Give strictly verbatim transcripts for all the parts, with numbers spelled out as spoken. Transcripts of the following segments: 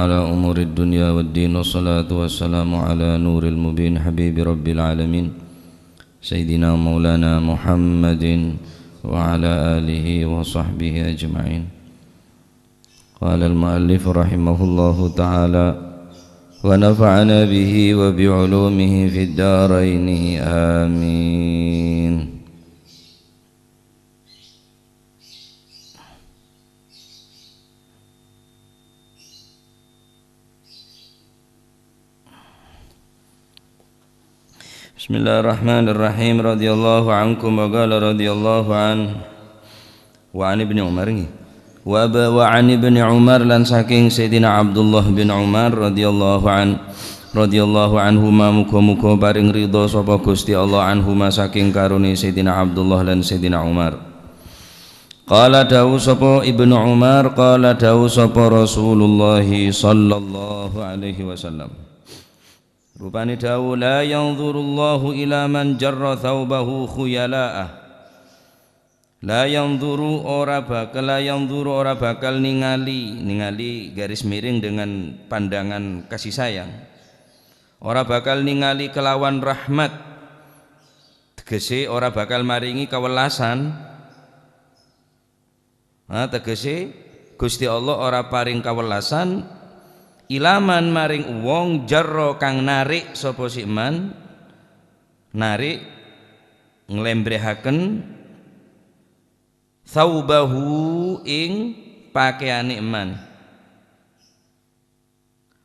على أمور الدنيا والدين، والصلاة والسلام على نور المبين حبيب رب العالمين سيدنا مولانا محمد وعلى آله وصحبه أجمعين. قال المؤلف رحمه الله تعالى: ونفعنا به وبعلومه في الدارين، آمين. بسم الله الرحمن الرحيم. رضي الله عنكم، وقال رضي الله عنه، وعن ابن عمر, nggih. Wa ba-, wa an Ibni Umar, lan saking Sayyidina Abdullah bin Umar radhiyallahu an-, radhiyallahu anhuma, muga-muga paring ridha sapa Gusti Allah anhuma, saking karone Sayyidina Abdullah lan Sayyidina Umar. Qala, dawuh sapa Ibnu Umar, qala, dawuh sapa Rasulullah sallallahu alaihi wasallam. Rupane dawuh, "La yanzurullahu ila man jarra thaubahu khuyala'a." La yanzuru, ora bakal, la yanzuru, ora bakal ningali, ningali garis miring dengan pandangan kasih sayang. Ora bakal ningali kelawan rahmat. Tegese ora bakal maringi kawellasan. Ha, tegese Gusti Allah ora paring kawellasan ila man maring wong jarra kang narik sapa si man, narik nglembrehaken thaubahu ing pakeyane man.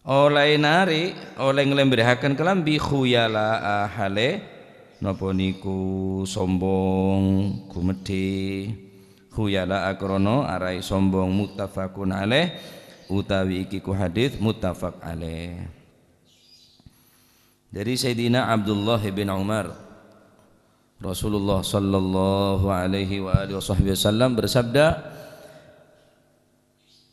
Oleh narik, oleh nglembrehaken kalambi khuyala'a hale napa niku sombong, gumedhe. Khuyala'a krana arai sombong, muttafaqun alaih, utawi iki ku hadis muttafaq alaih. Dari Sayyidina Abdullah bin Umar, Rasulullah sallallahu alaihi wa alihi wasahbihi wasallam bersabda,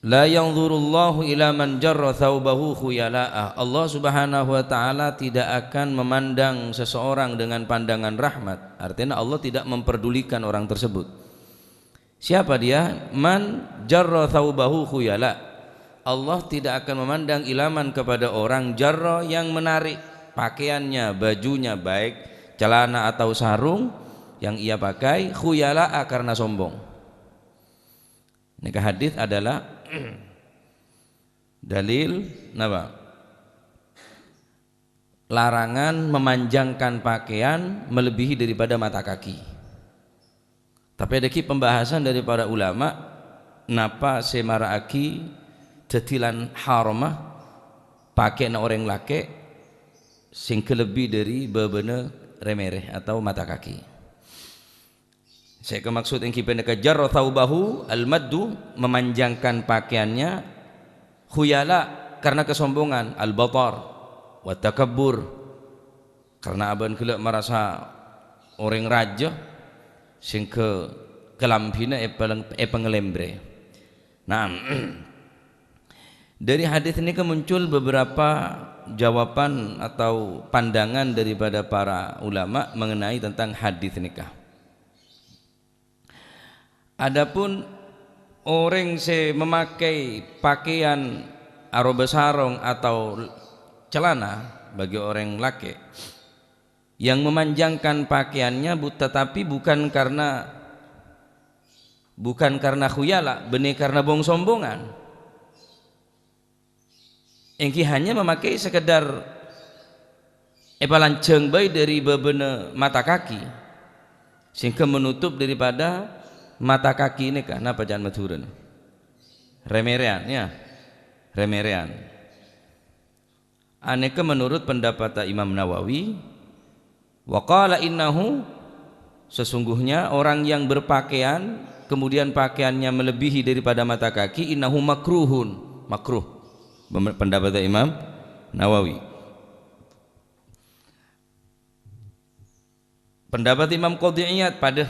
"La yanzurullahu ila man jarra thaubahu khuyala'a." Allah Subhanahu wa Ta'ala tidak akan memandang seseorang dengan pandangan rahmat. Artinya, Allah tidak memperdulikan orang tersebut. Siapa dia? "Man jarra thaubahu khuyala." Allah tidak akan memandang ila man kepada orang jarra yang menarik pakaiannya, bajunya, baik celana atau sarung yang ia pakai, khuyala'a, karena sombong. Nèka hadis adalah dalil napa? Larangan memanjangkan pakaian melebihi daripada mata kaki. Tapè dhâggi' pembahasan dari para ulama, napa sè mara'aghi dhâddhi lan harama pakèyanna orèng lakè' sehingga lebbi dhâri bâbâna rè-mèrè atau mata kaki. Sè èkamaksud èngghi panèka jarra thaubahu, al-maddu, memanjangkan pakaiannya, khuyala, karena kesombongan, al-batar, wa takabbur, karena abân ghellâ' marasa orèng rajâ, sehingga kalambhina èpalèng-, èpangalèmbrè. Nah, dari hadis ini kan muncul beberapa jawaban atau pandangan daripada para ulama mengenai tentang hadis nèka. Adapun orèng sè memakai pakaian aroba sarong atau celana bagi orèng lakè' yang memanjangkan pakaiannya, bu-, tetapi bukan karena, bukan karena khuyala, bânnè karena bong-sombongan. Èngghi hanya memakai sekedar èpalanjhâng bhâi dhâri bâbâna mata kaki, sehingga menutup daripada mata kaki nèka, napa ca'na Madhurâna? Rè-mèrèyan, ya. Rè-mèrèyan. Anèka menurut pendapat Imam Nawawi, wa qala innahu, sesungguhnya orang yang berpakaian, kemudian pakaiannya melebihi daripada mata kaki, innahu makruhun, makruh. Pem-, pendapat Imam Nawawi. Pendapat Imam Qadhi Iyad padâ.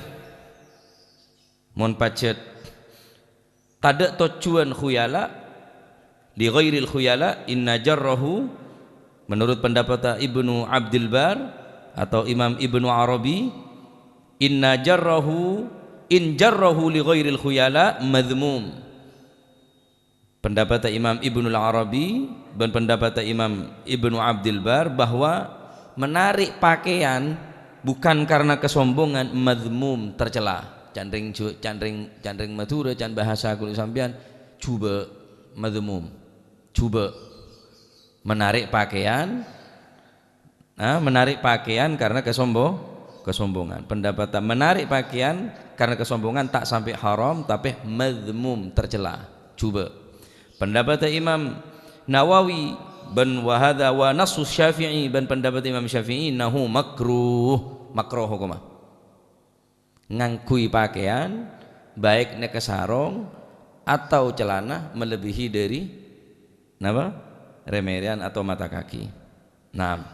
Mon pajhât tadâ' tojjhuwân khuyala, li ghairil khuyala, inna jarrahu, menurut pendapat Ibnu Abdul Bar atau Imam Ibnu Arabi, inna jarrahu, in jarrahu li ghairil khuyala, madhmum. Pendapatta Imam Ibnul Arabi bân pendapatta Imam Ibnu Abdil Bar bahwa menarik pakaian bukan karena kesombongan, madzmum, tercela. Can rèng Ju-, can rèng, can rèng Madhurâ, can bahasa kulâ sampèyan, jhubâ', madzmum. Jhubâ'. Menarik pakaian Nah, menarik pakaian karena kesombo-, kesombongan. Pendapatta menarik pakaian karena kesombongan ta' sampè' haram, tapè madzmum, tercela. Jhubâ'. Pendapatta Imam Nawawi bân wa hadza wa nassu Syafi'i bân pendapatta Imam Syafi'i, innahu makruh, makruh hokomma. Ngangghuy pakaian, baik nèka sarong atau celana melebihi dari, napa? Rè-mèrèyan atau mata kaki. Nah,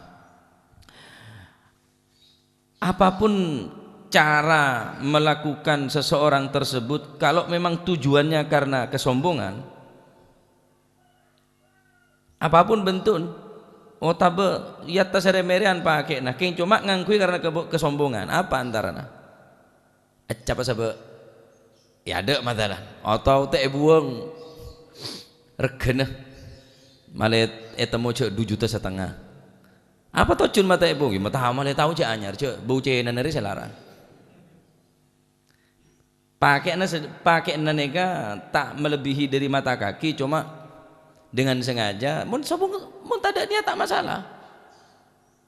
apapun cara melakukan seseorang tersebut, kalau memang tujuannya karena kesombongan, apapun bentukna, otabâ yâ ta' sarè-mèrèyan pakè'na, kèng coma ngangghuy karena kebo-, kesombongan. Apa antarana? Ècapa sabâ' èadâ' masalan, otabâ ta' èbuwâng règhâna, malè ètemmo jhâ' du juta satengnga. Apa tojjhuna ma' ta' èbuwâng? Yâ, ma' ta' malè tao jhâ' anyar, jhâ' bâu cènana rè sè larang. Pakè'na se-, pakè'na nèka ta' melebihi dari mata kaki, coma dengan sengaja. Mon sabung, mon tadâ' niyat ta' masalah.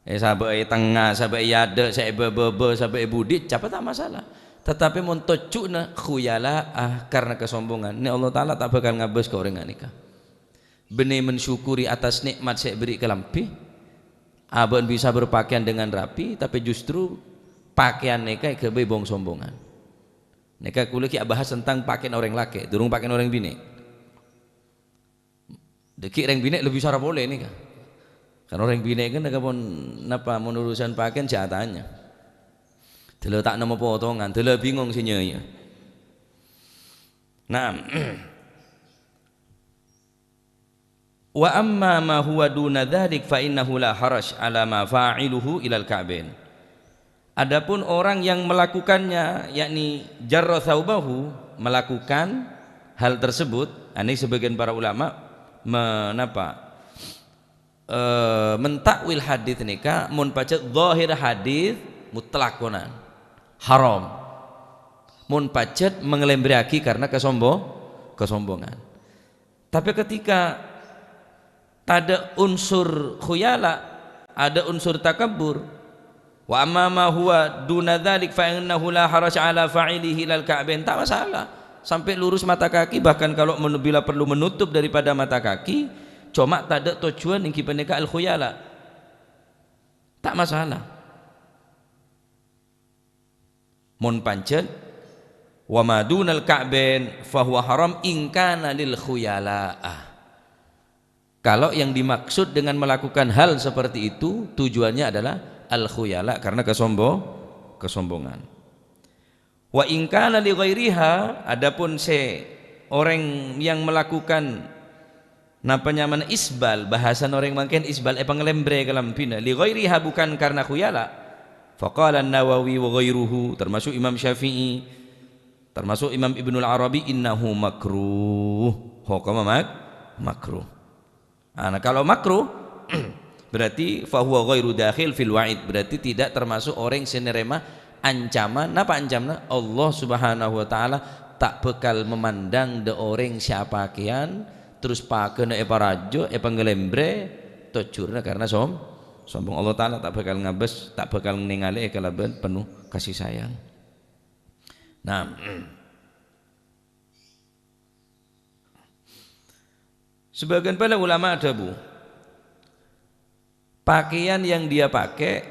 Eh, sabâ' è tengnga, sabâ' è adâ', sè è bâbâ, sabâ' è budi, capa ta' masalah. Tetapi mon tojjhuna khuyala, ah, karena kesombongan, nè Allah Ta'ala ta' bhâkal ngabâs ka orèng ghânèka. Bânnè mensyukuri atas nikmat sè èberri' kalambhi, abâ'na bisa berpakaian dengan rapi, tapè justru pakaian nèka èghâbây bong-sombongan. Nèka kulâ ghi' abahas tentang pakaian orèng lakè', durung pakaian orèng binè'. Dâgghi' orèng binè' lebbi sara polè nèka. Kan orèng binè' kan nèka pon napa, mon urusan pakaian jhâ' atanya. Dâlâ ta' nemmo potongan, dâlâ bingung sè nyaya. Naam. Wa amma ma huwa duna dzalik fa innahu la haraj ala ma fa'iluhu ilal ka'bain. Adapun orang yang melakukannya, yakni jarra tsaubahu, melakukan hal tersebut, ini sebagian para ulama menapa? Eh, mentakwil hadits nèka, mon pajhât zahir hadits mutlak konan. Haram. Mon pajhât mangalèmbrèyaghi karena kasombo-, kasombongan. Tapè ketika tadâ' unsur khuyala, adâ' unsur takabbur, wa amma ma huwa duna dzalik fa innahu la haraj ala fa'ilihi ilal ka'bain, ta' masalah. Sampè' lurus mata kaki, bahkan kalau men-, bila perlu menutup daripada mata kaki, coma tadâ' tojjhuwân ènggi panèka al-khuyala. Ta' masalah. Mon pajhât, "Wa ma dunal ka'bain fahuwa haram in kana lil khuyala'a." Kalau yang dimaksud dengan melakukan hal seperti itu, tujuannya adalah al-khuyala, karena kesombo-, kesombongan. "Wa in kana li ghairiha," adapun sè orèng yang melakukan Napa nyamana isbal? Bahasan orèng mangkèn isbal èpangalèmbrè kalambhina. Li ghairiha, bukan karena khuyala. Faqala An-Nawawi wa ghairuhu, termasuk Imam Syafi'i, termasuk Imam Ibnul Arabi, "Innahu makruh." Hukumma mak-, makruh. Ah, nah, kalau makruh, berarti fahuwa ghairu dakhil fil wa'id. Berarti tidak termasuk orèng sè narèma ancaman. Napa ancamna? Allah Subhanahu wa Ta'ala ta' bhâkal memandang dâ' orèng sè apakèyan, terros paghâna èparajâ, èpangalèmbrè, tojjhuna karena som-, sombong. Allah Ta'ala ta' bhâkal ngabâs, ta' bhâkal nèngalè kalabân penuh kasih sayang. Nah, sebagian para ulama adhâbu, pakaian yang dia pakai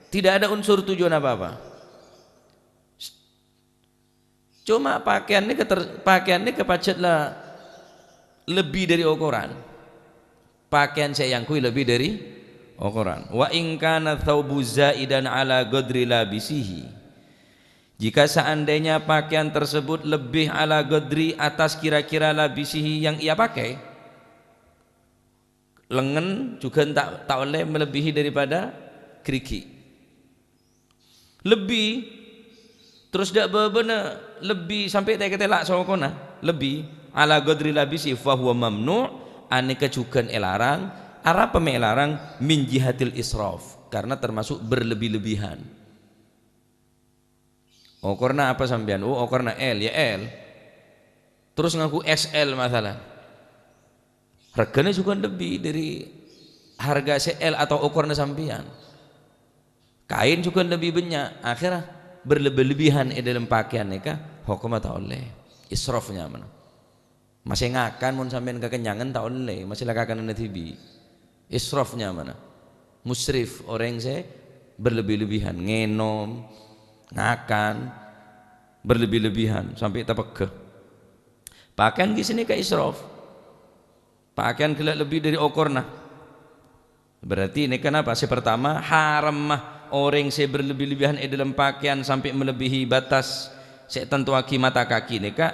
tidak ada unsur tujuan apa-apa. Coma pakaian nèka ter-, pakaian nèka pajhât la lebbi dâri okoran. Pakaian sè èangghuy lebbi dâri okoran. "Wa in kana tsaubu zaidan ala qadri labisihi." Jika seandainya pakaian tersebut lebih ala qadri atas kira-kira labisihi yang ia pakai, lengen jhughân ta', ta' ollè melebihi daripada gherighi'. Lebbi, terros dâ' bâbâna lebbi sampè' tè-, katèla' sokona, lebbi. ala ghadri labisi fahuwa mamnu', anèka jhughân èlarang. Arapa mè' èlarang? Min jihatil israf, karena termasuk berlebih-lebihan. Okorna apa sampèyan? Oh, okorna L, ya L. Terus ngangghu X L masalah. Regana jhughân lebbi dhâri harga sè L atau okorna sampèyan. Kaèn jhughân lebbi bânnya', akhirnya berlebih-lebihan è dhâlem pakèyan nèka hokomma ta' ollè. Israf nyamana. Masè ngakan mon sampèyan kakennyangan ta' ollè, masè la kakananna dhibi'. Israf nyamana. Musrif, orèng sè berlebih-lebihan, ngènom, ngakan, berlebih-lebihan, sampè' tapegghâ. Pakèyan ghi' sanèka israf. Pakèyan ghellâ' lebbi dhâri okorna. Berarti nèka napa? Sè partama, haramma orèng sè berlebih-lebihan è dhâlem pakèyan sampè' malebbihi batas sè ètantowaghi mata kaki nèka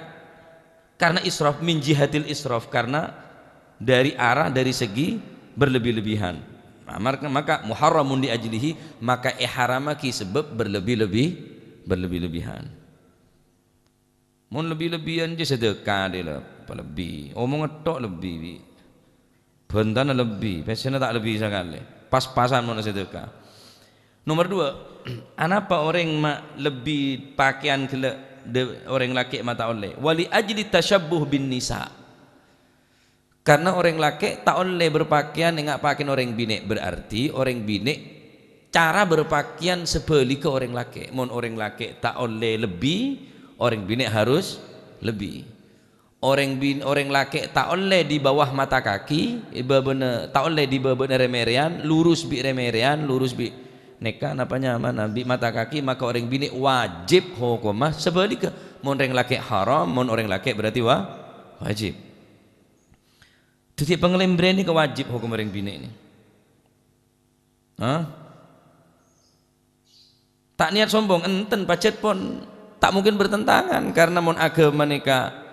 karena israf, min jihatil israf, karena dari arah, dari segi berlebih-lebihan. Nah, mar-, maka muharramun li ajlihi, maka èharammaghi sabâb berlebih-lebih, berlebih-lebihan. Mon lebbi-lebbiyan jiyâ sedekah dhâ' la palebbi. Omongnga tho' lebbi, bi'. Bhântana lebbi, pèssèna ta' lebbi sakalè. Pas-pasan mon sedekah. Nomer dua, anapa orèng ma-, lebbi pakèyan ghellâ' dâ-, orèng lakè' ma' ta' ollè? Wa li ajli tasyabbuh bin nisa. Karena orèng lakè' ta' ollè berpakèyan enga' pakèyan orèng binè', berarti orèng binè' cara berpakèyan sabhâligghâ orèng lakè'. Mon orèng lakè' ta' ollè lebbi, orèng binè' harus lebbi. Orèng bin-, orèng lakè' ta' ollè di bawah mata kaki, è bâbâna, ta' ollè di bâbâna rè-mèrèyan, lurus bi' rè-mèrèyan, lurus bi' nèka napa nyamana, bi' mata kaki, maka orèng binè' wajib hokomma sabhâligghâ. Mon orèng lakè' haram, mon orèng lakè' berarti wa-, wajib. Dhâddhi pangalèmbrè nèka wajib hokom orèng binè' nè. Hah? Ta' niyat sombong, enten, pajhât pon ta' mungkin bertentangan, karena mon aghâma nèka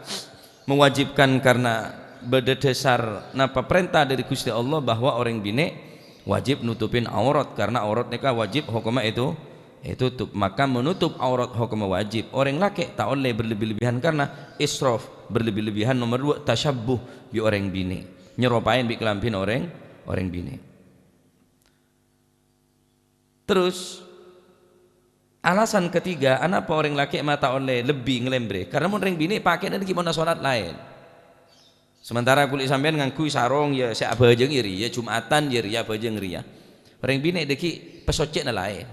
mewajibkan karena bâdâ dhâsar napa parènta dhâri Ghustè Allah bahwa orèng binè' wajib nutupin aurat, karena aurat nèka wajib hokomma ètu-, ètutup. Maka menutup aurat hokomma wajib. Orèng lakè' ta' ollè berlebih-lebihan karena israf, berlebih-lebihan. Nomer dua, tasyabbuh bi' orèng binè'. Nyeropaè bi' kalambhina orèng, orèng binè'. Terus, alasan ketiga, anapa orèng lakè' ma' ta' ollè lebbi ngalèmbrè? Karena mon orèng binè' pakèyanna ghi' monna solat laèn. Sementara kulâ sampèyan ngangghuy sarong, ya, sè abhâjâng, ya, rèya, Jumatan, ya, rèya, abhâjâng, rèya. Orèng binè' dhâggi' pasoccèna laèn.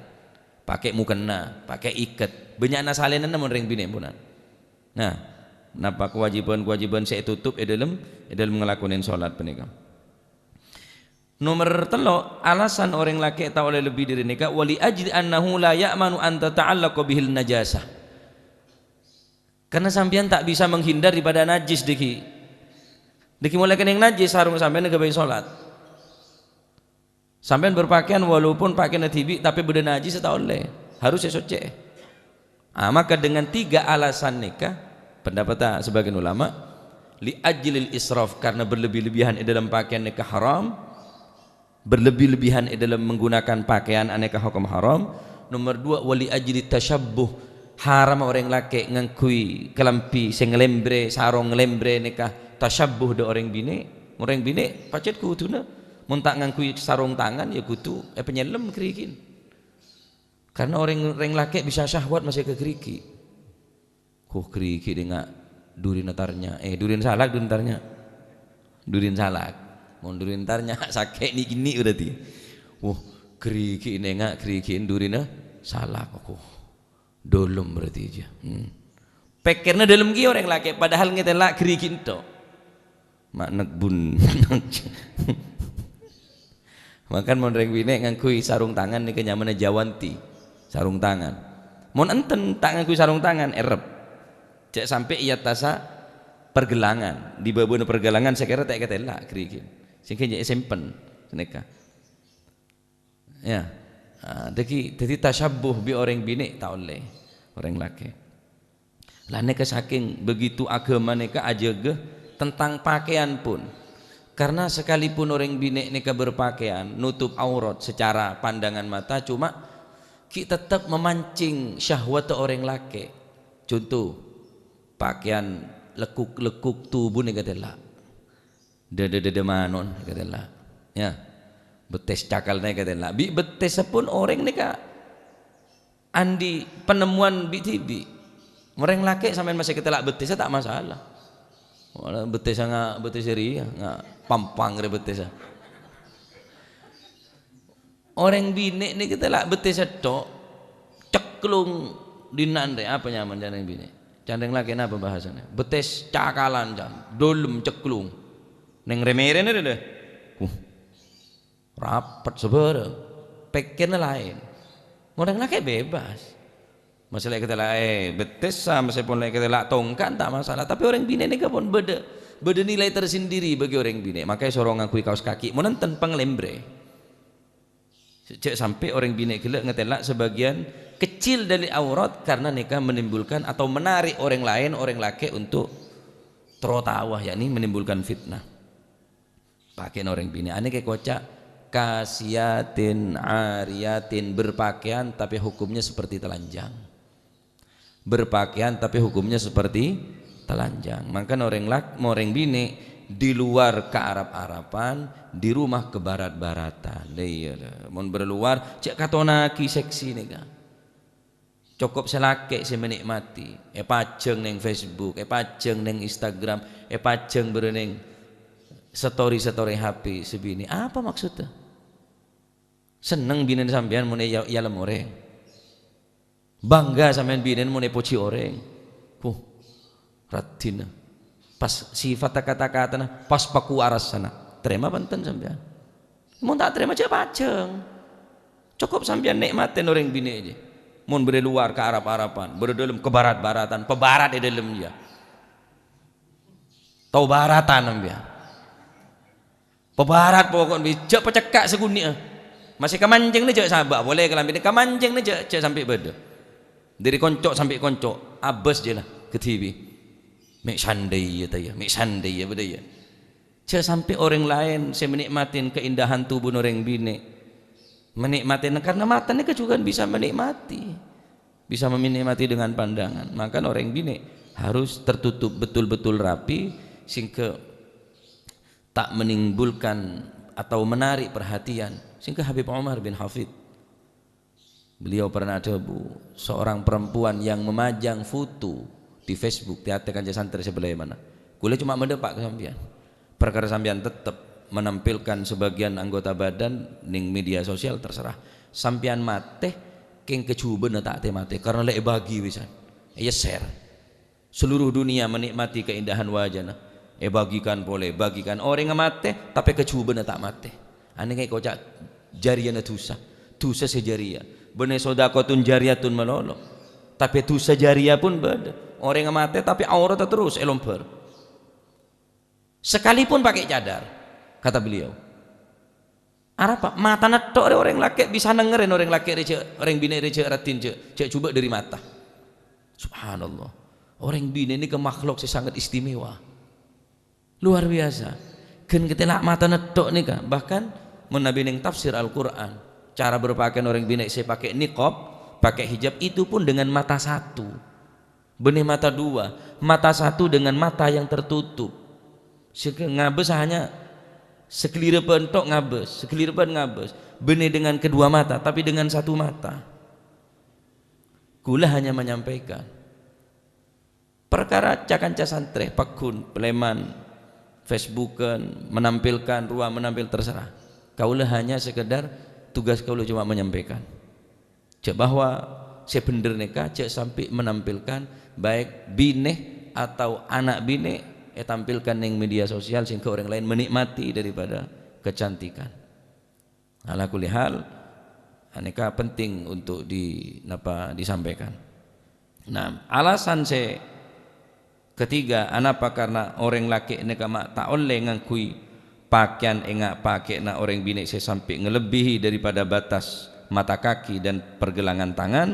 Pakè mukena, pakè iket. Bânnya'na salènanna mon orèng binè', pon. Nah, napa kewajiban-kewajiban sè ètutup è dhâlem, è dhâlem ngalakonè solat panèka? Nomer tello', alasan orèng lakè' ta' ollè lebbi dhâri nèka, "Wa li ajli annahu la ya'manu an tata'allaqa bihil najasah." Karena sampèyan ta' bisa menghindar daripada najis dhâggi'. Dhâggi' molaè kennèng najis sarong sampèyan èghâbây solat. Sampèyan berpakèyan walaupun pakèyanna dhibi', tapè bâdâ najis ta' ollè. Harus èsoccè'è. Ah, maka dengan tiga alasan nèka, pendapatta sebagian ulama, li ajlil israf, karena berlebih-lebihan è dhâlem pakèyan nèka haram, berlebih-lebihan è dhâlem menggunakan pakaian anèka hokom haram. Nomer dua, wa li ajli tasyabbuh, haram orèng lakè' ngangghuy kalambhi sè ngalèmbrè, sarong ngalèmbrè nèka tasyabbuh dâ' orèng binè'. Orèng binè' pajhât kodhuna, mon ta' ngangghuy sarong tangan, ya kodhu èpanyellem ghârighi'na. Karena orèng, orèng lakè' bisa syahwat masè ka ghârighi'. Huh, ghârighi' dâ' enga' durina tarnya', eh, durina salak, durina tarnya'. Durina salak. Mon durina tarnya' sakè' nè'-kènè' berarti. Huh, ghârighi' dâ' enga' ghârighi' durina salak. Huh, dâlem berarti jiyâ. Hmm. Pèkkèrna dâlem kèya orèng lakè', padahal ngètèla' ghârighi' ènto'. Ma' nèk bun. Mangkana mon rèng binè' ngangghuy sarung tangan nèka nyamana jawanti, sarung tangan. Mon enten ta' ngangghuy sarung tangan, èrep. Jhâ' sampè' è attassa pergelangan, di bâbâna pergelangan sakèra ta' èkatèla' ghârighi'. Sèngghâ jhâ' èsempen sanèka. Ya. Ah, dhâggi', dhâddhi tasyabbuh bi' orèng binè' ta' ollè, orèng lakè'. La nèka sakèng begitu aghâma nèka ajâgâ tentang pakaian pon. Karena sekalipun orèng binè' nèka berpakaian, nutup aurat secara pandangan mata, cuma ghi' tettep memancing syahwat orèng lakè'. Conto, pakaian lekuk-lekuk tubuna èkatella'. Dâdâ-dâdâ mano'na èkatella'. Ya. Bettès cakalna èkatella'. Bi' bettèssa pon orèng nèka andi' penemuan bi'-dhibi'. Orèng lakè' sampèyan masè èkatella' bettèssa ta' masalah. Wala bettèssa nga-, bettèssa rèya, nga-, pampang rè bettèssa. Orèng binè' nèka tella' bettèssa tok, cekklung dinna' anrè, apa nyaman can orèng binè'? Can orèng lakè' napa bahasana? Bettès cakalan, can, dâlem cekklung. Neng rè-mèrèna dâ, dâ. Uh, rapet sabârâng. Pèkkèrna laèn. Mon orèng lakè' bebas. Masè la èkatella', eh, bettèssa, masèpon la èkatella' tongka', ta' masalah. Tapè orèng binè' nèka pon bâdâ, bâdâ nilai tersendiri bagi orèng binè'. Makanya soro ngangghuy kaos kaki, mon enten pangalembrè. Jhâ' sampè' orèng binè' ghellâ' ngatella' sebagian kecil dari aurat karena nèka menimbulkan atau menarik orang lain, orang lakè' untuk terro tawa, yakni menimbulkan fitnah. Pakèna orèng binè'. Anèka èkoca' kasiyatin ariyatin, berpakaian tapi hukumnya seperti telanjang. Berpakaian tapi hukumnya seperti telanjang. Mangkana orèng lak-, orèng binè' di luar kaarap-arapan, di rumah kebarat-baratan. Lha iyâ, lho. Mon berluar, jhâ' katonaghi seksi nèka. Cokop sè lakè' sè menikmati, èpajâng neng Facebook, èpajâng neng Instagram, èpajâng bârâ neng story-story H P sè binè'. Apa maksudnya? Senneng binèna sampèyan mon èya-, èyalem orèng. Bangga sampèyan binèna mon èpojhi orèng. Huh, raddhinna. Pas sifat kata-katana, pas paku arassana. Tarèma bhunten sampèyan? Mon ta' tarèma, jhâ' pajâng. Cokop sampèyan nè'matè orèng binè' jiyâ. Mon bârâ luar kaarap-arapan, bârâ dâlem kabarat-baratan, pabarat è dâlem jiyâ. Tao baratan sampèyan. Pabarat pokokna, bi-, jhâ' pacekka' saghunina. Masè kamanjhângnga jhâ' sabâ' polè kalambhina, kamanjhângnga jhâ', jhâ' sampè' bâdâ. Dâri konco' sampè' konco', abâs jiyâ la, kadhibi'. Mè' sandhâ iyâ ta' iyâ, mè' sandhâ iyâ bâdâ iyâ. Jhâ' sampè' orèng laèn sè menikmati keindahan tubuna orèng binè'. Menikmati, karena mata nèka jhughân bisa menikmati. Bisa menikmati dengan pandangan. Maka orèng binè' harus tertutup betul-betul rapi, sehingga tak menimbulkan atau menarik perhatian. Sehingga Habib Umar bin Hafid, beliau pernah adhâbu, seorang perempuan yang memajang foto di Facebook, tè-atè kanca santrè sè bâlâ è mana. Kulâ cuma madâpa' ka sampèyan. Perkara sampèyan tetep menampilkan sebagian anggota badan neng media sosial, terserah. Sampèyan matè, kèng kajhubâna ta' tè-matè, karena la èbâgi pisan. Èyèssèr. Seluruh dunia menikmati keindahan wajahna. Èbâgikan polè, bâgikan. Orèngnga matè, tapè kajhubâna ta' matè. Anèka èkoca' jariyana dhusa. Dhusa sè jariya. Bânnè sodaqotun jariyatun malolo. Tapè dhusa jariya pon bâdâ. Orèngnga matè, tapè aoratta terros èlombhâr. Sekalipun pakai cadar, kata beliau. Arapa? Matana tok rè orèng lakè' bisa nengngèrè orèng lakè' rè jhâ', orèng binè' rè jhâ' raddhin jhâ', jhâ' jhubâ' dâri mata. Subhanallah. Orèng binè' nèka makhluk sè sangat istimewa. Luar biasa. Ghân katèla' matana tok nèka. Bahkan, mon nabi neng tafsir Al-Qur'an, cara berpakaian orèng binè' sè pakai niqab, pakai hijab, itu pun dengan mata satu. Bânnè mata dua, mata satu dengan mata yang tertutup. Sè ngabâs hanya sakalèbât tok ngabâs, sakalèbât ngabâs. Bânnè dengan kedua mata, tapi dengan satu mata. Kulâ hanya menyampaikan. Perkara ca-kanca santrè, pagghun, palèman, Facebookan, menampilkan, rowa menampil, terserah. Kaulâ hanya sekedar tugas kaulâ cuma menyampaikan. Jhâ' bahwa sè bhendher nèka jhâ' sampè' menampilkan baik binè atau ana' binè' ètampilkan neng media sosial sehingga orang lain menikmati daripada kecantikan. Ala kulli hal, anèka penting untuk di, napa, disampaikan. Nah, alasan sè ketiga, anapa karena orèng lakè' nèka ma' ta' ollè ngangghuy pakèyan ènga' pakèyanna orèng binè' sè sampè' ngalebbihi daripada batas mata kaki dan pergelangan tangan,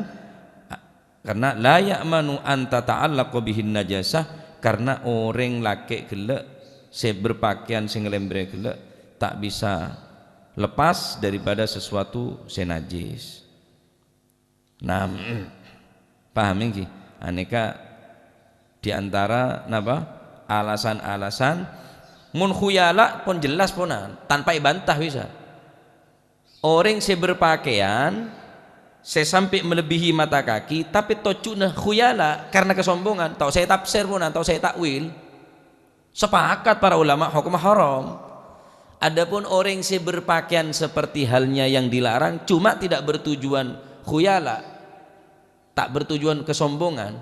karena la ya'manu an tata'allaqa bihin najasah, karena orèng lakè' ghellâ' sè berpakaian sè ngalèmbrè ghellâ' ta' bisa lepas daripada sesuatu sè najis. Nah, paham ènggi? Anèka di antara, napa? Alasan-alasan, mon khuyala pon jelas ponan, tanpa èbantah bisa. Orèng sè berpakaian sè sampè' melebihi mata kaki, tapè tojjhuna khuyala karena kesombongan, ta' osa ètafsir ponan, ta' osa ètakwil. Sepakat para ulama hokomma haram. Adapun orèng sè berpakaian seperti halnya yang dilarang, cuma tidak bertujuan khuyala, ta' bertujuan kesombongan,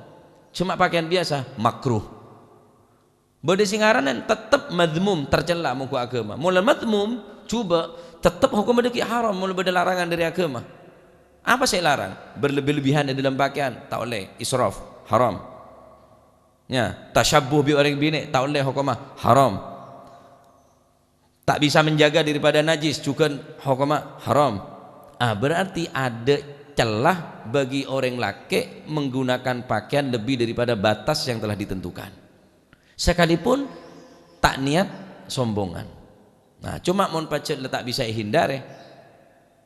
cuma pakaian biasa, makruh. Bâdâ sè ngaranna tettep madzmum, tercela mongghu aghâma. Mon la madzmum, jhubâ', tettep hokomma dhâggi' haram, mon la bâdâ larangan dâri aghâma. Apa sè èlarang? Berlebih-lebihan è dâlem pakaian, ta' ollè, israf, haram. Ya, tasyabbuh bi' orèng binè', ta' ollè hokomma, haram. Ta' bisa menjaga daripada najis, jhughân hokomma haram. Ah, berarti ada celah bagi orèng lakè' menggunakan pakaian lebih daripada batas yang telah ditentukan. Sekalipun ta' niat sombongan. Nah, coma mon pajhât la ta' bisa èhindar, è.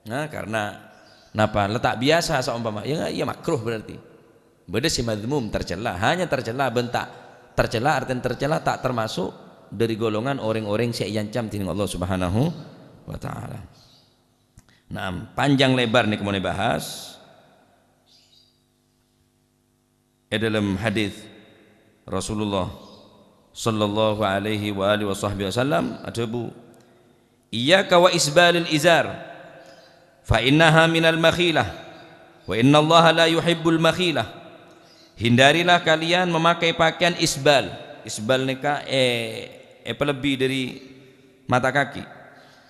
Nah, karena napa? La ta' biyasa saompama, ya, ya makruh berarti. Bâdâ sè madzmum, tercela, hanya tercela, bân ta' tercela, artèna tercela ta' termasuk dâri golongan orèng-orèng sè èancam dening Allah Subhanahu wa Ta'ala. Naam, panjang lebar nèka mon èbahas. È dâlem hadis Rasulullah sallallahu alaihi wa alihi wa sahbihi wasallam adhâbu, "Iyyaka wa isbalil izar, fa innaha minal makhilah, wa innallaha la yuhibbul makhilah." Hindarilah kalian memakai pakaian isbal. Isbal nèka è-, èpalebbi dâri mata kaki.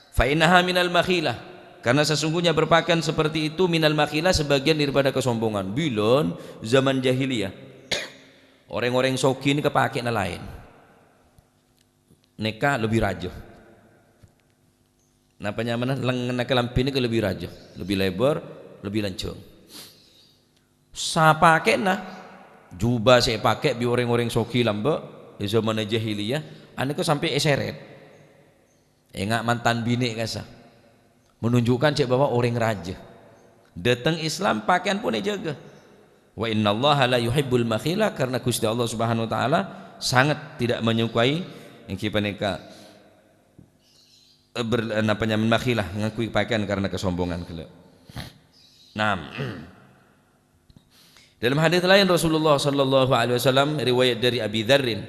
"Fa innaha minal makhilah." Karena sesungguhnya berpakaian seperti itu minal makhilah, sebagian daripada kesombongan. Bilân zaman jahiliyah, orèng-orèng soghi nèka pakaianna laèn. Nèka lebbi rajâ. Napa nyamana? Lengngenna kalambhi nèka lebbi rajâ, lebbi lebar, lebbi lanjhâng. Sapakè'na jubah sè èpakè' bi' orèng-orèng soghi lambâ' è zamanna jahiliyah, anèka sampè' èsèrèt. Enga' mantan binè' kassa'. Menunjukkan cè' bahwa orèng rajâ. Dâteng Islam, pakaian pun èjâgâ. "Wa innallaha la yuhibbul makhila," karena Gusti Allah Subhanahu wa Ta'ala sangat tidak menyukai ènggi panèka, eh, ber-, eh, napa nyamana makhilah, ngangguy pakaian karena kesombongan ghellâ'. Naam. Dalam hadis lain Rasulullah sallallahu alaihi wasallam riwayat dari Abi Dzarrin,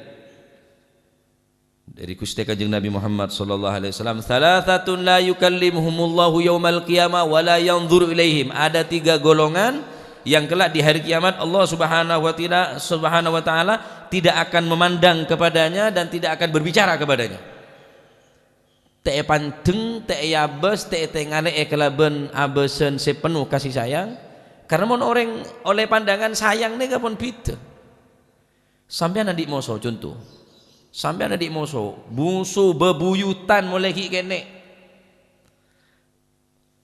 dari Gusti Kanjeng Nabi Muhammad sallallahu alaihi wasallam, "Tsalatsatul la yukallimuhumullahu yaumal qiyamah wa la yanzuru ilaihim." Ada tiga golongan yang kelak di hari kiamat Allah Subhanahu wa Ta'ala, Subhanahu wa Ta'ala tidak akan memandang kepadanya dan tidak akan berbicara kepadanya. Ta' èpandeng, ta' èabâs, ta' ètangalè'è kalabân abâsân sè penno kasih sayang. Karena mon orèng ollè pandangan sayang nèka pon bhidhâ. Sampèyan andi' moso, conto. Sampèyan andi' moso, moso bebuyutan molaè ghi' kènè'.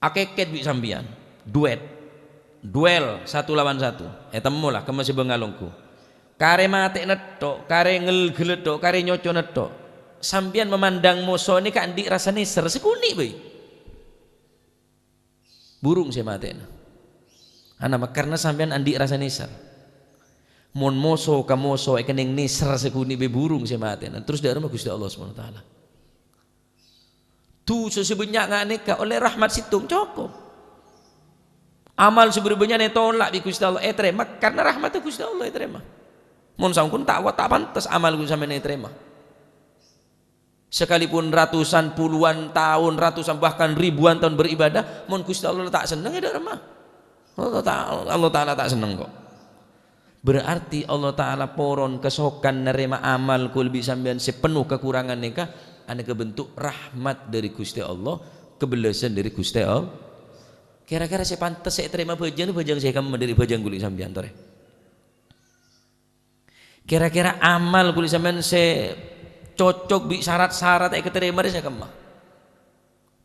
Akèkèt bi' sampèyan. Duet. Duel satu lawan satu. Ètemmo la, kemma sè bângal ongghu. Karè matè nètto', karè ngel-, ghelètto', karè nyoco nètto'. Sampèyan mamandang moso nèka andi' rassa nèser, sakonè' bhâi. Burung sè matèna. Anapa? Karena sampèyan andi' rassa nèser. Mon moso ka moso èkennèng nèser sakonè' bhâi burung sè matèna. Terros dâ' remma Gusti Allah Subhanahu wa Ta'ala. Dhusa sè bânnya' nga' nèka ollè rahmat sèttong cokop. Amal sè bâri' bânnya' ètolak bi' Gusti Allah ètarèma karena rahmatta Gusti Allah ètarèma. Mon saongghuna ta', ta' pantes amal ghun sampèyan ètarèma. Sekalipun ratusan, puluhan tahun, ratusan, bahkan ribuan tahun beribadah, mon Gusti Allah ta' senneng, ya, dâ' remma. Allah Ta-, Allah Ta'ala ta' senneng, kok. Berarti Allah Ta'ala poron kasokan narèma amal kulâ bi' sampèyan sè penno kakurangan nèka, anèka bentuk rahmat dâri Gusti Allah, kabellâsân dâri Gusti Allah. Kèra-kèra sè pantes sè ètarèma bhâjâng, bhâjâng sè kemma dâri bhâjâng kulâ bi' sampèyan, torè? Kèra-kèra amal kulâ bi' sampèyan sè cocok bi' sarat-sarat èkatarèma rè sè kemma?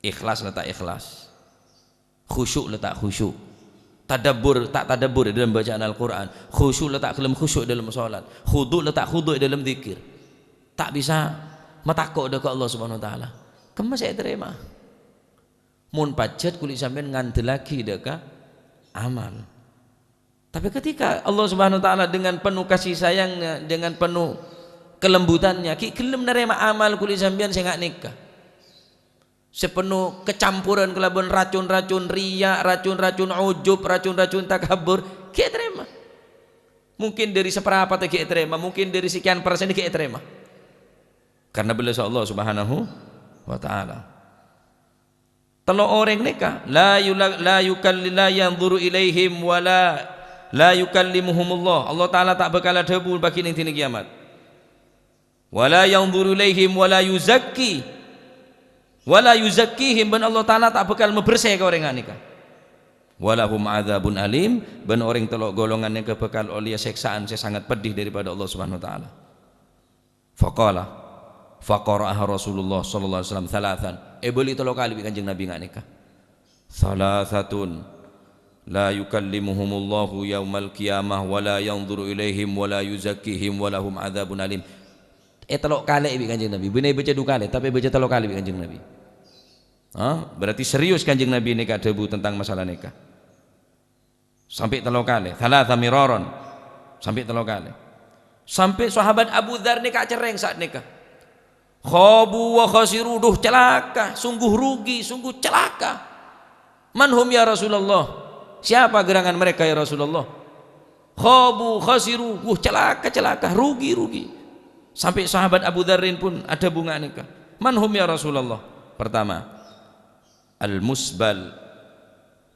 Ikhlas la ta' ikhlas? Khusyuk la ta' khusyuk? Tadabbur, ta' tadabbur è dâlem bacaan Al-Qur'an? Khusyuk la ta' ghellem khusyuk è dâlem shalat? Khudu' la ta' khudu' è dâlem dzikir? Ta' bisa matako' dâ' ka Allah Subhanahu wa Ta'ala. Kemma sè ètarèma? Mon pajhât kulâ bi' sampèyan ngandellaghi dâ' ka amal. Tapi ketika Allah Subhanahu wa Ta'ala dengan penuh kasih sayang-Nya, dengan penuh kelembutannya, ghi' ghellem narèma amal kulâ sampèyan sè nga' nèka. Sè penno kacamporan kalabân racun-racun riya', racun-racun ujub, racun-racun takabbur, ghi' ètarèma. Mungkin dâri saparapatta ghi' ètarèma, mungkin dâri sakèyan persen ghi' ètarèma. Karena bellâsa Allah Subhanahu wa Ta'ala. Tello' orèng nèka, la yula-, la yukalli-, la yanzuru ilaihim wa la, la yukallimuhumullah. Allah Ta'ala ta' bhâkal adhâbu bâgi neng dinna kiyamat. Wa la yanzuru ilaihim wa la yuzakki, wa la yuzakkihim, bân Allah Ta'ala ta' bhâkal mabersè ka orèng nèka. Wa lahum adzabun alim, bân orèng tello' golongan nèka bhâkal ollèya sèksaan sè sangat peddi daripada Allah Subhanahu wa Ta'ala. Faqala, faqara'aha Rasulullah sallallahu alaihi wasallam thalathan. Èbâli tello' kalè bi' Kanjeng Nabi nga' nèka. Thalathatun la yukallimuhumullahu yaumal qiyamah wa la yanzuru ilaihim wa la yuzakkihim wa lahum adzabun alim. Ètello' kalè bi' Kanjeng Nabi. Bânnè èbâca du kalè, tapè èbâca tello' kalè bi' Kanjeng Nabi. Ha? Berarti serius Kanjeng Nabi nèka adhâbu tentang masalah nèka. Sampè' tello' kalè, thalatha miraran. Sampè' tello' kalè. Sampè' sahabat Abu Dzar nèka acerrèng sa'at nèka. Khabu wa khasiru, duh, calaka, sungguh rugi, sungguh calaka. "Man hum ya Rasulullah?" Siapa gerangan mereka ya Rasulullah? "Khabu, khasiru, wuh, calaka, calaka, rugi, rugi." Sampè' sahabat Abu Dzarrin pun adhâbu nga' nèka. "Man hum ya Rasulullah?" Pertama, al-musbal,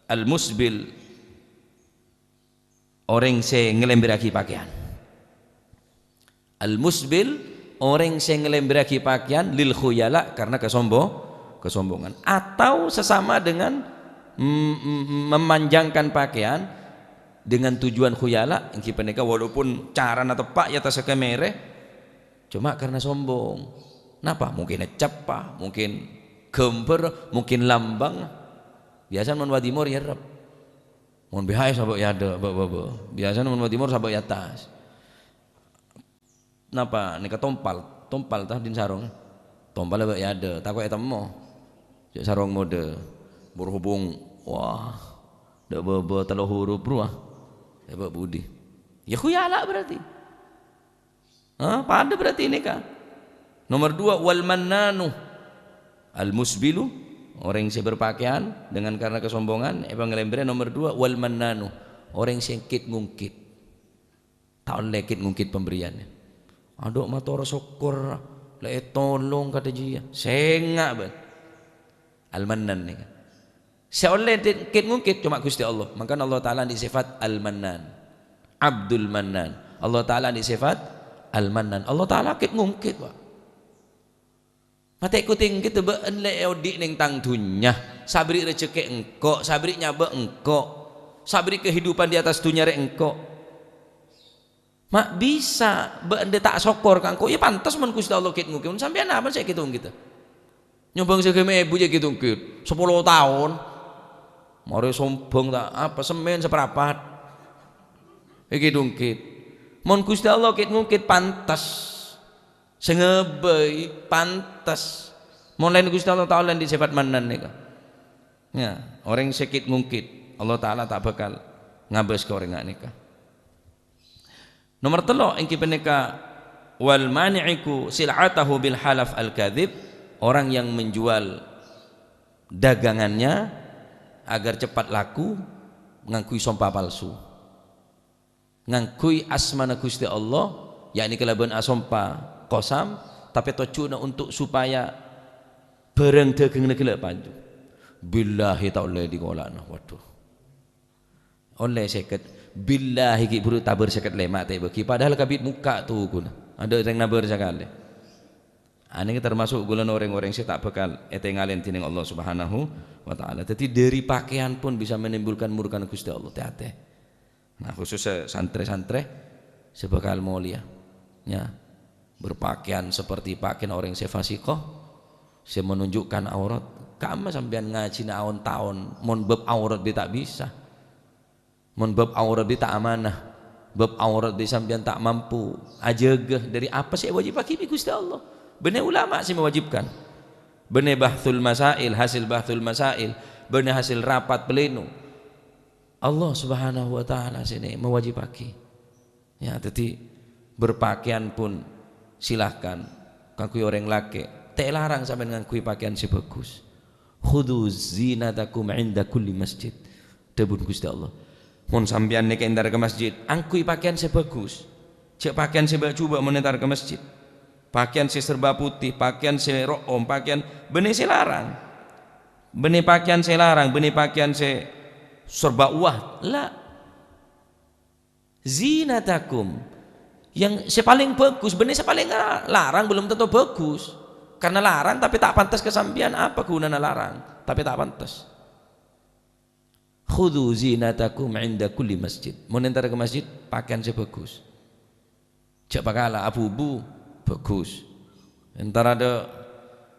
al-musbil, orèng sè ngalèmbèrraghi pakèyan. Al-musbil, orèng sè ngalèmbèrraghi pakèyan lil khuyala, karena kasombo-, kasombongan. Atau sesama dengan, mm, mm, memanjangkan pakèyan dengan tujuan khuyala, èngghi panèka walaupun carana teppa' ya ta' sakè mèrè, coma karena sombong. Napa? Mungkin ceppa, mungkin ghâmbhâr, mungkin lambang. Biyasana mon wa timor ya rep. Mon B H S sabâ' ya adâ', bâ-, bâ-, bâ. Biyasana mon wa timor sabâ' ya attas. Napa nèka tompal? Tompal ta' dhin sarong? Tompal bâ' ya adâ', tako' ètemmo. Cè' sarong modâ. Berhubung, wah, dâ' bâbâ tello huruf rowa. Èbâ' budi. Ya khuyala berarti. Ha, padâ berarti nèka. Nomor dua, wal mannanu. Al musbilu, orèng sè berpakaian dengan karena kesombongan, èpangalèmbèrè. Nomor dua, wal mannanu, orèng sè kit-ngungkit. Ta' ollè kit-ngungkit pemberiannya. Adhu, mator sokkor, la ètolong kadhâjâ. Sènga', bân. Al-Mannan nèka. Sè ollè di-, kit-ngungkit coma Ghustè Allah. Mangkana Allah Ta'ala andi' sifat Al-Mannan. Abdul Mannan. Allah Ta'ala andi' sifat Al-Mannan. Allah Ta'ala kit-ngungkit, Pak. Matè kutèng kita bâ'en lè èodi' neng tang dhunnya. Sabri rejhekkè engko', sabri nyabâ' engko', sabri kehidupan di atas dhunnya rè engko'. Ma' bisa bâ'en dâ' ta' sokkor ka engko', ya pantes mon Ghustè Allah kit-ngungkit. Mon sampèyan apa sè kit-ngungkit? Nyombang sagâmè èbu jâ' kit-ngungkit. Sapolo taon. Marè sombong ta' apa, semmèn saparapat. Èkit-ngungkit. Mon Ghustè Allah kit-ngungkit pantes. Sè ngabâi pantes. Mon laèn Ghustè Allah Ta'ala andi' sifat mannan nèka. Ya, orèng sè kit-ngungkit, Allah Ta'ala ta' bhâkal ngabâs ka orèng nèka. Nomor tello' èngghi panèka, wal mani'iku sil'atahu bil halaf al-kadzib, orang yang menjual dagangannya agar cepat laku ngangghuy sompa palsu. Ngangghuy asmana Ghustè Allah, yakni kalabân asompa qasam, tapè tojjhuna untuk supaya bhârâng dhâghângnga ghellâ' paju. Billahi ta' ollè dikola'na. Waduh. Ollè sèket. Billahi ghi' bhuru tabâr sèket lèma' ta' èbâghi, padahal kabit mokka' tokona. Adâ' rèng nabâr sakalè. Anèka tamaso' golongan orèng-orèng sè ta' bhâkal ètengalè dhinèng Allah Subhanahu wa Ta'ala. Dhâddhi, dâri pakaian pun bisa menimbulkan murkana Ghustè Allah. Tè-atè. Nah, khusus sè santrè-santrè sè bhâkal molèya. Ya. Berpakaian seperti pakaian orèng sè fasiqah, sè menunjukkan aurat. Kamma sampèyan ngajhina aon-taon, mon bab aurat bi' ta' bisa. Mon bab aurat bi' ta' amanah, bab aurat bi' sampèyan ta' mampu ajâgâ dâri apa sè èwajibbhâghi bi' Ghustè Allah. Bânnè ulama sè mewajibkan. Bânnè bahsul masail, hasil bahsul masail, bânnè hasil rapat pleno. Allah Subhanahu wa Ta'ala sè mewajibhâghi. Ya, dhâddhi berpakaian pun Silahkan, kaangghuy orèng lakè', ta' èlarang sampèyan ngangghuy pakèyan sè bhâghus. "Khudzu zinatakum 'inda kulli masjid," dhâbuna Ghustè Allah. Mon sampèyan nèka entar ka masjid, angghuy pakèyan sè bhâghus. Jhâ' pakèyan sè bâ'-jhubâ' mon entar ka masjid. Pakèyan sè serba putih, pakèyan sè ro'om, pakèyan bânnè sè larang. Bânnè pakèyan sè larang, bânnè pakèyan sè serba uwah. La. Zinatakum. Yang sè palèng bhâghus, bânnè sè palèng larang belum tentu bhâghus. Karena larang tapè ta' pantes ka sampèyan, apa ghunana larang? Tapè ta' pantes. "Khudzu zinatakum 'inda kulli masjid." Mon entar ka masjid, pakèyan sè bhâghus. Jhâ' pakala abu-bu, bhâghus. Entar adâ'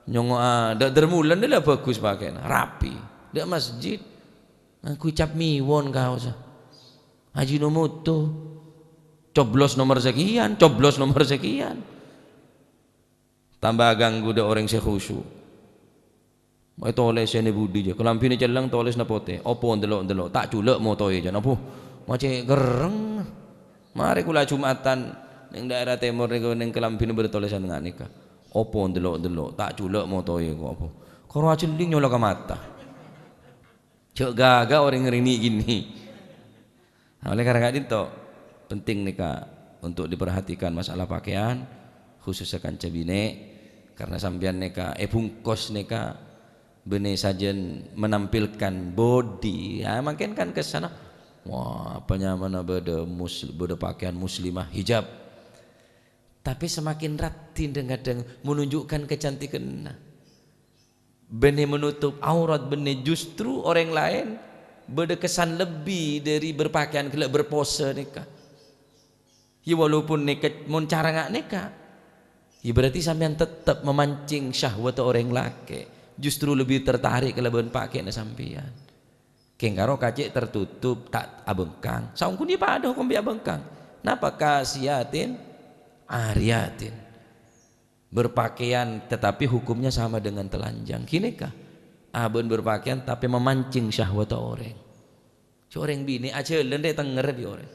nyongngo'a, adâ' dermulan, la bhâghus pakèyanna, rapi. Dâ' masjid, ngangghuy cap miwon kaossa. Ajinomoto, coblos nomor sekian, coblos nomor sekian. Tamba ganggu dâ' orèng sè khusyuk. Ètolèsè nè budi, jâ. Kalambhina celleng, tolèsanna potè. Apa ndello'-ndello'? Ta' jhulâ' motoè, jâ. Apa? Ma' cè' kerrèng. Marè kaulâ Jum'atan neng daerah tèmor nèko, neng kalambhina bâdâ tolèsan nga' nèka. Apa ndello'-ndello'? Ta' jhulâ' motoè, kok apa? Karo ajhelling nyolok ka mata. Jhâ' ghâghâ orèng rèng nè'-kènè'. Nah, oleh karena ka'dinto, penting nèka untuk diperhatikan masalah pakaian, khususnya kanca binè', karena sampèyan nèka èbungkos nèka bânnè sajân menampilkan bodi. Ya, mangkèn kan kèssana, wah, apa nyamana bâdâ mus-, bâdâ pakaian muslimah hijab. Tapi semakin raddhin dhâng-kadhâng menunjukkan kecantikanna. Bânnè menutup aurat, bânnè justru orèng laèn bâdâ kesan lebbi dâri berpakaian ghellâ' berpose nèka. Ya, walaupun nèka mon cara nga' nèka, ya berarti sampèyan tettep memancing syahwat orèng lakè', justru lebbi tertarik kalabân pakaianna sampèyan. Kèng karo kacè' tertutup, ta' abângkang. Saongghuna padâ hokom bi' abângkang. Napa? Kasiyatin, ariyatin. Berpakaian, tetapi hukumnya sama dengan telanjang. Ghânèka, abâ'na berpakaian, tapè memancing syahwat orèng. Jhâ' orèng binè' ajhâlân rè tengnger bi' orèng.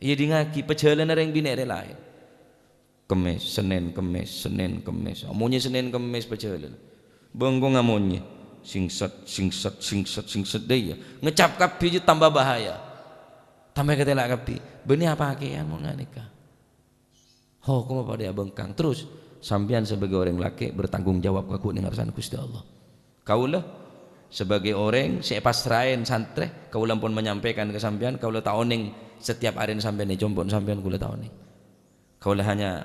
Iyâ, dhingngaghi, pajhâlânna orèng binè' rè laèn. Kemmès, Sennèn, Kemmès, Sennèn, Kemmès. Amonyè Sennèn, Kemmès pajhâlân. Bengko ngamonyè. Singset, singset, singset, singset. Dâ' iyâ. Ngecap kabbhi jhâ' tamba bahaya. Tamba katèla' kabbhi. Bânnè apakèyan mon nga' nèka? Hokomma padâ abângkang. Terus, sampèyan sebagai orèng lakè' bertanggung jawab kaangghuy neng ngarsana Ghustè Allah. Kaulâ, sebagai orèng sè èpasraè santrè, kaulâ ampon menyampaikan ka sampèyan, kaulâ ta' onèng setiap arèna sampèyan è compo'na sampèyan, kaulâ ta' onèng. Kaulâ hanya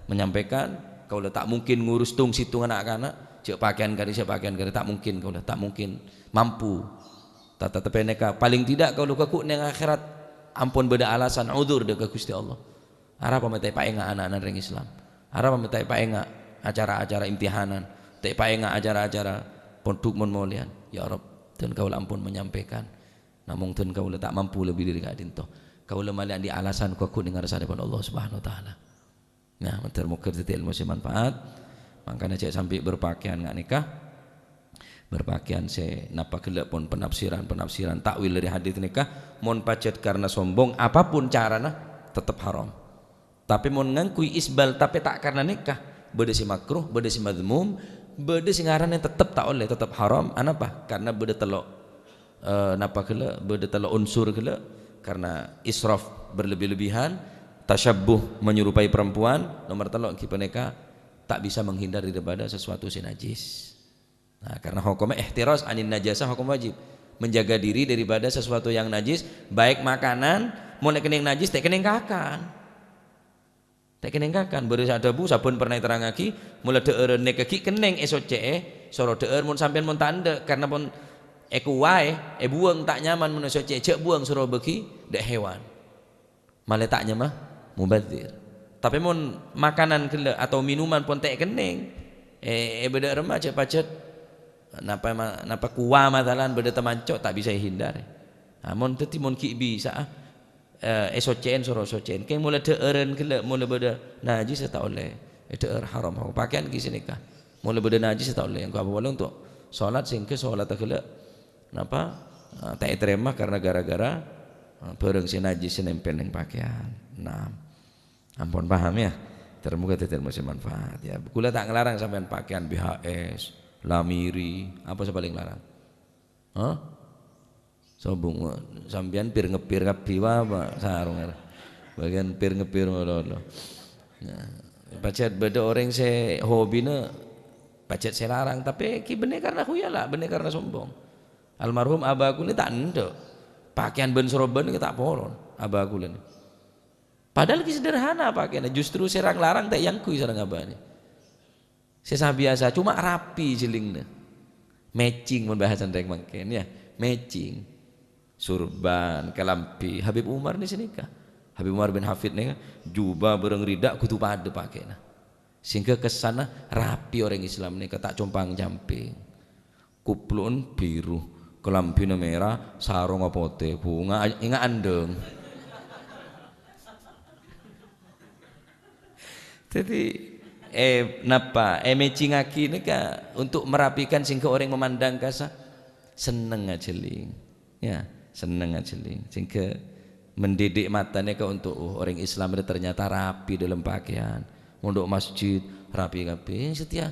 menyampaikan, kaulâ ta' mungkin ngurus tong-sèttong na'-kana', jhâ' pakaian karè, jhâ' pakaian karè, ta' mungkin kaulâ, ta' mungkin mampu. Ta-, tatapi nèka, paling tidak kaulâ kaangghuy neng akhèrat ampon bâdâ alasan, udzur dâ' ka Ghustè Allah. Arapa mè' ta' èpaènga' ana'-ana' rèng Islam? Arapa mè' ta' èpaènga' acara-acara imtihanan? Ta' èpaènga' acara-acara pondhuk mon molèyan? Ya Rabb, dân kaulâ ampon menyampaikan. Namong dân kaulâ ta' mampu lebbi dâri ka'dinto. Kaulâ malè andi' alasan ghuwâ-ghuwâ neng ngarsana pon Allah Subhanahu wa Ta'ala. Nah, moghâ-moghâ dhâddhi èlmo sè manfaat. Mangkana jhâ' sampè' berpakaian nga' nèka. Berpakaian sè napa ghellâ' pon penafsiran-penafsiran ta'wil dâri hadits nèka, mon pajhât karna sombong, apapun carana, tettep haram. Tapè mon ngangghuy isbal, tapè ta' karna nèka, bâdâ sè makruh, bâdâ sè madzmum, bâdâ sè ngaranè tettep ta' ollè, tettep haram. Anapa? Karna bâdâ tello', eh, napa ghellâ', bâdâ tello' unsur ghellâ', karna israf berlebih-lebihan, tasyabbuh menyerupai perempuan, nomer tello' ghi' panèka ta' bisa menghindar daripada sesuatu sè najis. Nah, karena hukumnya ihtiraz anin najasah, hukum wajib. Menjaga diri daripada sesuatu yang najis, baik makanan, mon èkennèng najis, ta' èkennèng kakan. Ta' èkennèng kakan. Bâri' sè adhâbu, sabbhân pernah èterrangaghi, mola dhâ'ârân nèka ghi' kennèng èsoccè'è, soro dhâ'âr mon sampèyan mon ta' endâ', karena pon èkowaè, èbuwâng ta' nyaman mon èsoccè'è, jhâ' buwâng soro bâghi dâ' hewan. Malè ta' nyama mubazir. Tapè mon makanan ghellâ' atau minuman pon ta' èkennèng, è, è bâdâ remma jhâ' pajhât napa ma-, napa kowa masalan bâdâ tamanco' ta' bisa èhindar. Nah, mon dhâddhi mon ghi' bisa'a, eh, èsoccè'èn soro soccè'èn. Kèng mola dhâ'ârân ghellâ' mola bâdâ najis ta' ollè èdhâ'âr, haram. Pakaian ghi' sanèka. Mola bâdâ najis ta' ollè. Èngghu apa polè ontok solat sehingga solat ghellâ' napa, eh, ta' ètarèma karena gara-gara, eh, bârâng sè najis sè nèmpèl neng pakaian. Nah, ampon paham ya? Ter-, moga dhâddhi ilmu sè manfaat, ya. Kaulâ ta' nglarang sampèyan pakèyan B H S, Lamiri, apa sè palèng larang? Hah? Sombong, sampèyan pir-ngepir kabbhi, apa sarong, bâgiyân pir-ngepir ngono. Nah, pajhât bâdâ orèng sè hobina pajhât sè larang, tapè ghi' bânnè karna khuyala, bânnè karna sombong. Almarhum abah kaulâ ta' endâ'. Pakèyan bân sorobân ghi' ta' poron abah kaulâ nè. Padahal ghi' sederhana pakèyanna, justru sè rang-larang ta' èangghuy sareng abahna. Sè sabiyasa, coma rapi jhellingna. Matching mon bahasana rèng mangkèn, ya. Matching. Sorban, kalambhi. Habib Umar nè sanèka. Habib Umar bin Hafid nèka, jubah bârâng ridha kodhu padâ pakèna. Sehingga kessanna rapi orèng Islam nèka, ta' compang-camping. Kuplu'en biru, kalambhina mèra, sarongnga potè, bhunga, enga' andhâng. Dhâddhi, eh, napa? Èmècingngaghi nèka untuk merapikan sehingga orèng memandang ka sa-, senneng ajhelling. Ya, senneng ajhelling. Sehingga mendidik mata nèka untuk, oh, orèng Islam ini ternyata rapi dalam pakaian. Mondhuk masjid, rapi kabbhi. Satèya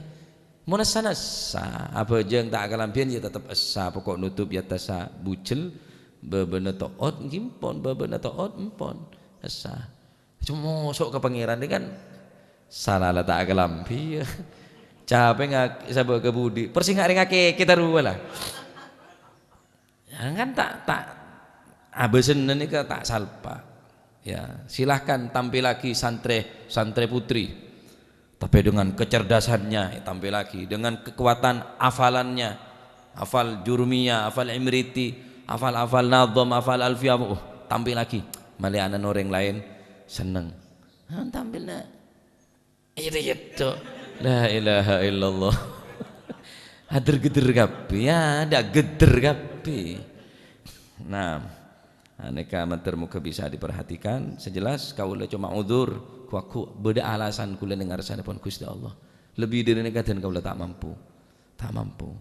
Mon essa-essa, abhâjâng ta' akalambhiyân ya tetep essa, pokok nutup ya tessa bujel, bâbâna to'ot, ngghi empon, bâbâna to'ot, empon, essa. Coma moso' ka Pangèran nè kan sala la ta' akalambhi, ya. Capè ngak-, sabâ ka budi, persengnga' rèng akèkè tarowa la. Ya, kan ta', ta', abâsènna nèka ta' salpa. Ya, silahkan tampil lagi santrè, santrè putri. Tapi dengan kecerdasannya, tampil lagi. Dengan kekuatan hafalannya, hafal Jurumiyah, hafal Imriti, hafal-hafal Nadham, hafal Alfiyah, oh, tampil lagi. Malè ana orèng laèn senneng. Ah, tampil, Nak. Itu, itu. La ilaha illallah. Hadir geder kabbhi, ya, ada geder kabbhi. Nah, anèka mator moga bisa diperhatikan. Sejelas kaulâ coma udzur, ku-, ku-, bâdâ alasan kaulâ neng arsanèpon Ghustè Allah. Lebbi dhâri nèka dân kaulâ ta' mampu. Ta' mampu.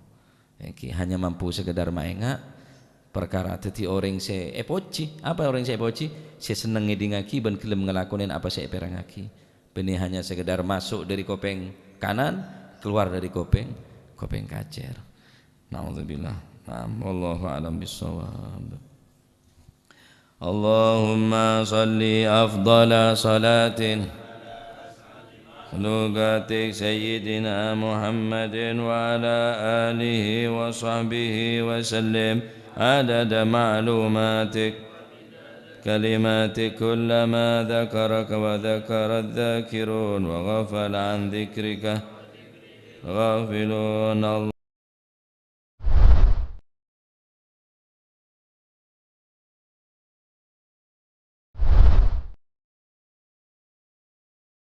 Èngghi, hanya mampu sekedar maènga' parkara dhâddhi orèng sè èpojhi. Apa orèng sè èpojhi? Sè senneng ngèdingngaghi bân ghellem ngalakonè apa sè èpèrengngaghi. Bânnè hanya sekedar masuk dari kopèng kanan, keluar dari kopèng, kopèng kacèr. Na'udzubillah. Naam, wallahu a'lam bissawab. اللهم صل أفضل صلاة مخلوقاتك سيدنا محمد وعلى آله وصحبه وسلم عدد معلوماتك كلماتك كلما ذكرك وذكر الذاكرون وغفل عن ذكرك غافلون.